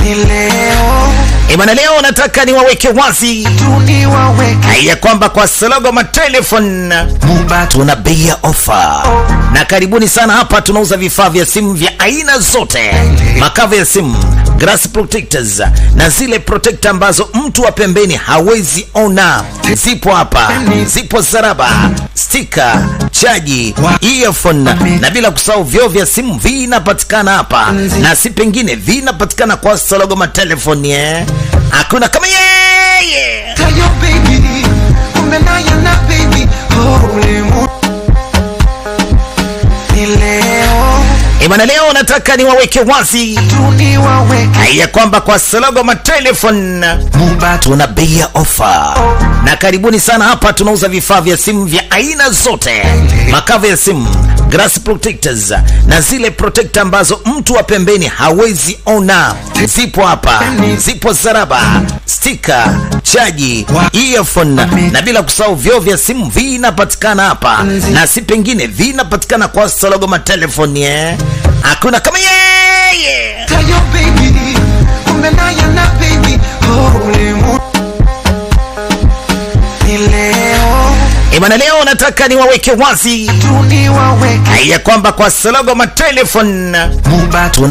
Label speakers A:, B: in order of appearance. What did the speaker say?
A: Ni leo.
B: Bwana, leo nataka niwaweke wazi
A: Tuniwaweke
B: ya kwamba kwa Sologoma Telephone
A: Mumba
B: tuna bei ya ofa, na karibuni sana hapa. Tunauza vifaa vya simu vya aina zote, makava ya simu, glass protectors na zile protector ambazo mtu wa pembeni hawezi ona, zipo hapa, zipo zaraba, sticker, chaji, earphone na bila kusahau vyoo vya simu vinapatikana hapa na si pengine, vinapatikana kwa Sologoma Telephone. Hakuna kama yeye.
A: Tayo baby, kumbe naye na baby, oh, ulimu. Ni leo.
B: Bwana, leo nataka niwaweke wazi
A: Tuniwaweke
B: ya kwamba kwa Sologoma Telephone
A: Mumba
B: tuna bei ya ofa, na karibuni sana hapa. Tunauza vifaa vya simu vya aina zote, makava ya simu, glass protectors na zile protector ambazo mtu wa pembeni hawezi ona, zipo hapa, zipo zaraba, sticker, chaji, earphone na bila kusahau vyoo vya simu vinapatikana hapa na si pengine, vinapatikana kwa Sologoma Telephone. Hakuna kama yeye.
A: Tayo baby, kumbe naye na baby, oh, ulimu. Ni leo.
B: Bwana, leo nataka niwaweke wazi
A: Tuniwaweke
B: ya kwamba kwa Sologoma Telephone
A: Mumba
B: tuna